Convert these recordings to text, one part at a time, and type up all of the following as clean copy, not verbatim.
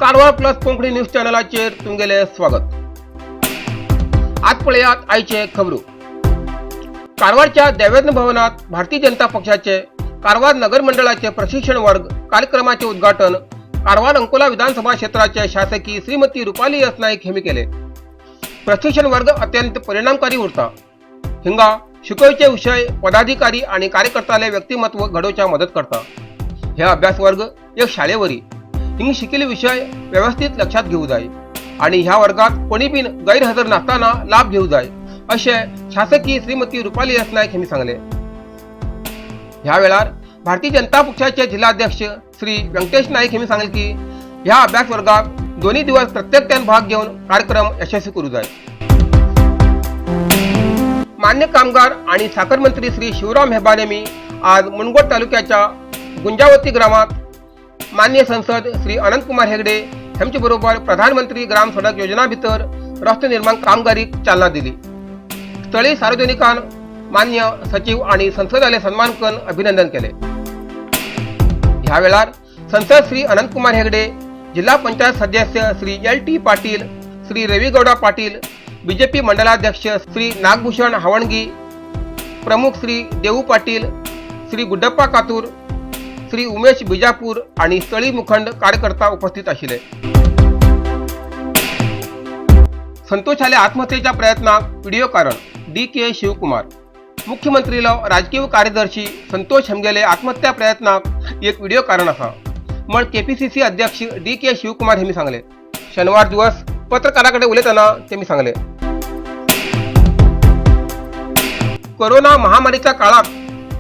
Karwar plus Konkani news चॅनलाचेर तुमगेलें स्वागत. आज पळयात आयचे खबरो. कारवारच्या देवेंद्र भवनात भारतीय जनता पक्षाचे कारवार नगर मंडळाचे प्रशिक्षण वर्ग कार्यक्रमाचे उद्घाटन कारवार अंकोला विधानसभा क्षेत्राचे शासकी श्रीमती रुपाली एस नाईक यांनी केले. प्रशिक्षण वर्ग अत्यंत परिणामकारी उरता. हिंगा शिकवचे विषय पदाधिकारी आणि कार्यकर्त्याले व्यक्तिमत्व घडोवच्या मदत करता. हे अभ्यास वर्ग एक शाळेवरी. हिंग शिकेले विषय व्यवस्थित लक्षात घेऊ जाय आणि ह्या वर्गात कोणी बिन गैरहजर नसताना लाभ घेऊ जाय, असे शासकीय श्रीमती रुपाली एस नाईक यांनी सांगले. ह्या वेळार भारतीय जनता पक्षाचे जिल्हाध्यक्ष श्री व्यंकटेश नाईक यांनी सांगले की ह्या अभ्यास वर्गात दोन्ही दिवस प्रत्येक भाग घेऊन कार्यक्रम यशस्वी करू जाय. मान्य कामगार आणि साखर मंत्री श्री शिवराम हेब्बार यांनी आज मुनगोड तालुक्याच्या गुंजावती ग्रामात मान्य संसद श्री अनंतकुमार हेगडे यांचे बरोबर प्रधानमंत्री ग्राम सडक योजना भितर रस्ते निर्माण कामगिरीक चालना दिली. स्थळी सार्वजनिकान मान्य सचिव आणि संसदाले सन्मान करून अभिनंदन केले. ह्या वेळार संसद श्री अनंतकुमार हेगडे, जिल्हा पंचायत सदस्य Shri L T Patil, Shri Ravigouda Patil, BJP मंडलाध्यक्ष श्री नागभूषण हावणगी, प्रमुख श्री देऊ पाटील, श्री गुड्डप्पा कातूर, श्री उमेश बिजापूर आणि स्थळी मुखंड कार्यकर्ता उपस्थित आशिल्ले. संतोषाले आत्महत्येच्या प्रयत्नाक व्हिडिओ कारण, डी के शिवकुमार. मुख्यमंत्रीलो राजकीय कार्यदर्शी संतोष हेमगेले आत्महत्या प्रयत्नाक एक व्हिडिओ कारण आसा म्हण केपीसीसी अध्यक्ष डी के शिवकुमार यांनी सांगले. शनिवार दिवस पत्रकाराकडे उलयतना त्यांनी सांगले. कोरोना महामारीच्या काळात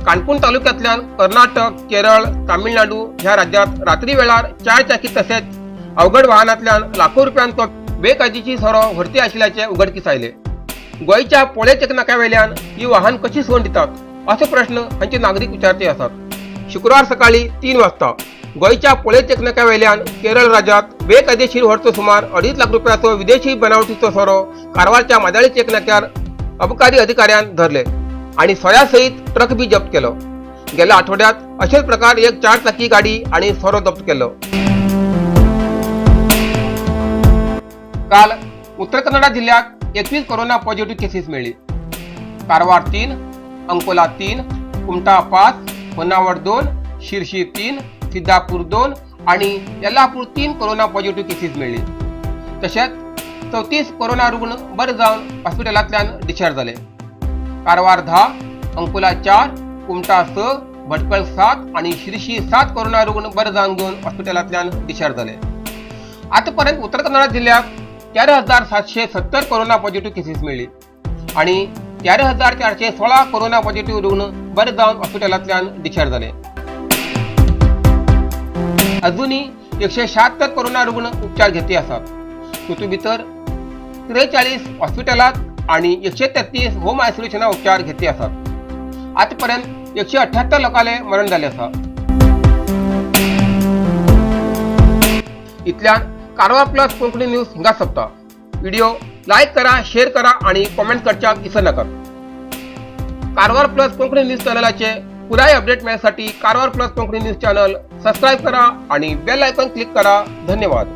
काणकोण तालुक्यातल्यान कर्नाटक, केरळ, तामिळनाडू ह्या राज्यात रात्री वेळार चार चाकी तसेच अवघड वाहनांतल्यान लाखो रुपयांचो बेकायदेशीर सोरो व्हरती आशिल्ल्याचे उघडकीस आयले. गोंयच्या पोळे चेकनाक्यावेल्यान ही वाहन कशी सोडून दितात, असो प्रश्न हांचे नागरीक विचारते आसात. शुक्रार सकाळी 3 वाजता गोंयच्या पोळे चेकनाक्यावेल्यान केरळ राज्यात बेकायदेशीर व्हरचो सुमार 2.5 लाख रुपयाचो विदेशी बनावटीचो सोरो कारवारच्या मादाळी चेकनाक्यार अबकारी अधिकाऱ्यान धरले आणि सोऱ्यासहित ट्रक बी जप्त केलो. गेल्या आठवड्यात अशेच प्रकार एक चार चाकी गाडी आणि सोरो जप्त केलो. काल उत्तर कन्नडा जिल्ह्यात 21 कोरोना पॉझिटिव्ह केसेस मिळली. कारवार 3, अंकोला 3, कुमठा 5, होन्नावर 2, शिरशी 3, सिद्धापूर 2 आणि यल्लापूर 3 कोरोना पॉझिटिव्ह केसेस मिळली. तशेंच 34 कोरोना रुग्ण बरे जावन हॉस्पिटलांतल्यान डिस्चार्ज जाले. कारवार 10, अंकोला 4, कुमठा 6, भटकळ 7 आणि शिरशी 7 कोरोना रुग्ण बरे जावन घेवन हॉस्पिटलांतल्यान डिस्चार्ज जाले. आतापर्यंत उत्तर कन्नडा जिल्ह्यात 13,770 कोरोना पॉझिटिव्ह केसेस मिळली आणि 13,416 कोरोना पॉझिटिव्ह रुग्ण बरे जावन हॉस्पिटलांतल्यान डिस्चार्ज जाले. अजूनही 176 कोरोना रुग्ण उपचार घेती आसात. तातूंत भितर 43 हॉस्पिटलात आणि 133 होम आयसोलेशना उपचार घेती आसात. आतापर्यंत 178 लोकांले मरण जाले आसा. इतल्यान कारवार प्लस कोंकणी न्यूज हिंगा सोंपता. व्हिडिओ लायक करा, शेअर करा आणि कॉमेंट करच्याक विसर नाकात. कारवार प्लस कोंकणी न्यूज चॅनलाचे पुराय update मेळसाठी Karwar plus Konkani news channel subscribe करा आणि बेल आयकॉन क्लिक करा. धन्यवाद.